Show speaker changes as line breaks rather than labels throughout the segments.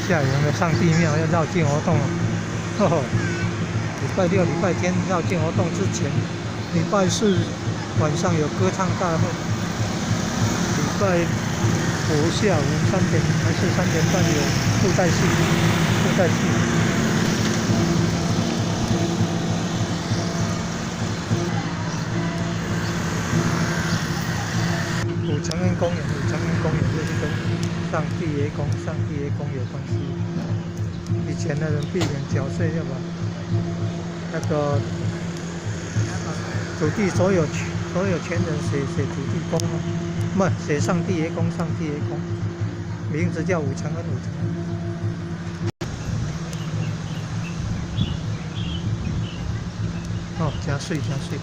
下营的上帝庙要绕境活动了，呵呵。礼拜六、礼拜天绕境活动之前，礼拜四晚上有歌唱大會。禮拜五下午3點還是3點半有布袋戲，布袋戲。五承恩公園，五承恩公園就是跟上帝爺公、上帝爺公有關係。以前的人避免繳稅，要把那個土地所有權人寫土地公，不寫上帝爺公，上帝爺公，名字叫五承恩，五承恩。哦，真媠，真媠。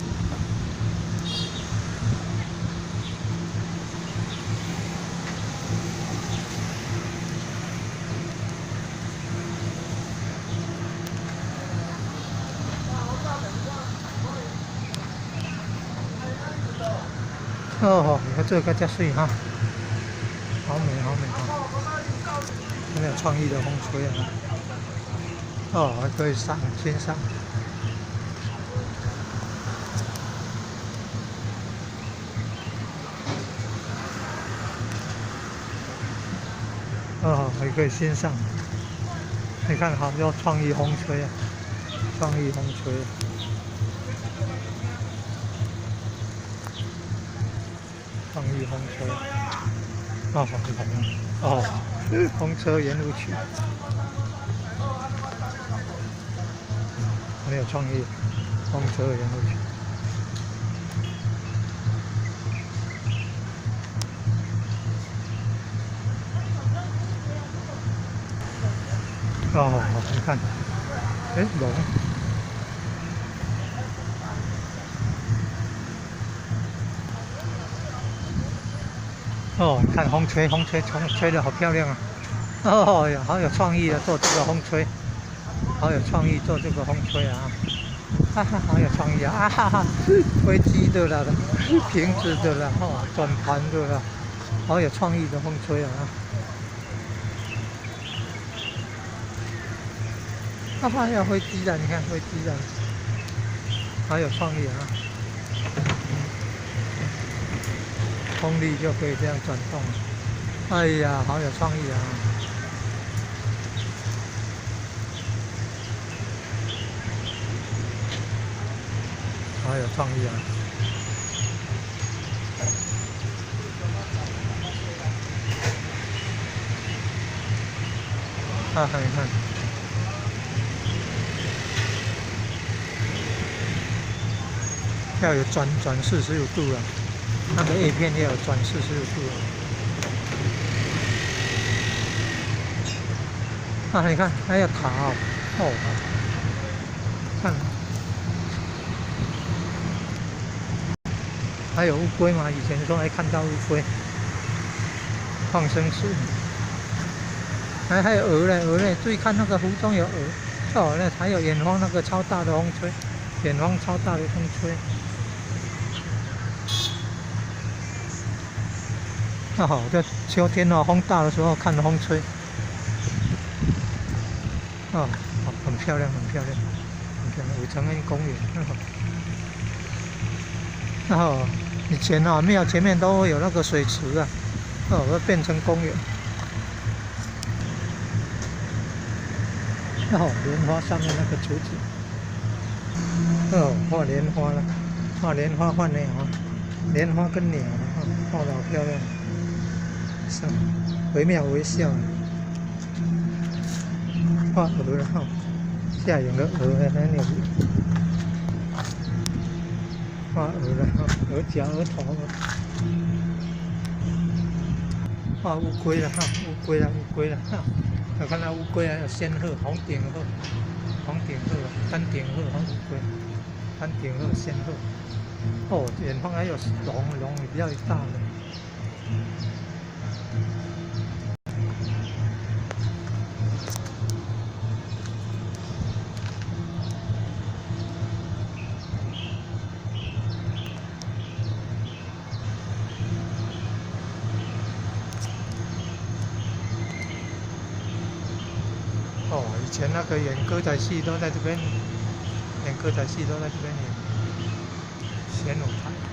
哦，你看這個遮媠哈，好美好美哈，很有創意的風吹啊！哦，還可以上欣賞。哦，還可以欣賞。你看，好有創意風吹啊，創意風吹。創意風車，哦，哦，風車圓舞曲，很有創意，風車圓舞曲。哦，你看，哎，龍。哦，你看風吹，風吹，風吹得好漂亮啊！哦呀，好有創意啊，做這個風吹，好有創意做這個風吹啊！哈哈，好有創意啊！啊哈哈，飛機的啦，瓶子的啦，哦，轉盤的啦，好有創意的風吹啊！哈哈，有飛機的，你看飛機的，好有創意啊！風力就可以這樣轉動，哎呀，好有創意啊！好有創意啊！啊，看看，要有轉45度啊！那個葉片要有轉45度啊！啊，你看還有塔哦，哦，看，還有烏龜嘛？以前說還看到烏龜，放生池，還有鵝嘞，鵝嘞，注意看那個湖中有鵝，哦，那還有遠方那個超大的風吹，遠方超大的風吹。那好，在秋天哦，風大的時候看風吹，哦，很漂亮，很漂亮，很漂亮。五承恩公園，然後以前啊，廟前面都會有那個水池啊，哦，會變成公園。哦，蓮花上面那個竹子，哦，畫蓮花了，畫蓮花畫鳥啊，蓮花跟鳥啊，畫得好漂亮。上惟妙惟肖，畫鵝了哈，下游的鵝很有，畫鵝了哈，鵝腳、鵝頭，畫烏龜了哈，烏龜了，烏龜了哈，我看到烏龜還有仙鶴、紅頂鶴、紅頂鶴、丹頂鶴、紅烏龜、丹頂鶴、仙鶴。哦，遠方還有龍，龍也比較大的。哦，以前那個演歌仔戲都在這邊，演歌仔戲都在這邊演。玄武台。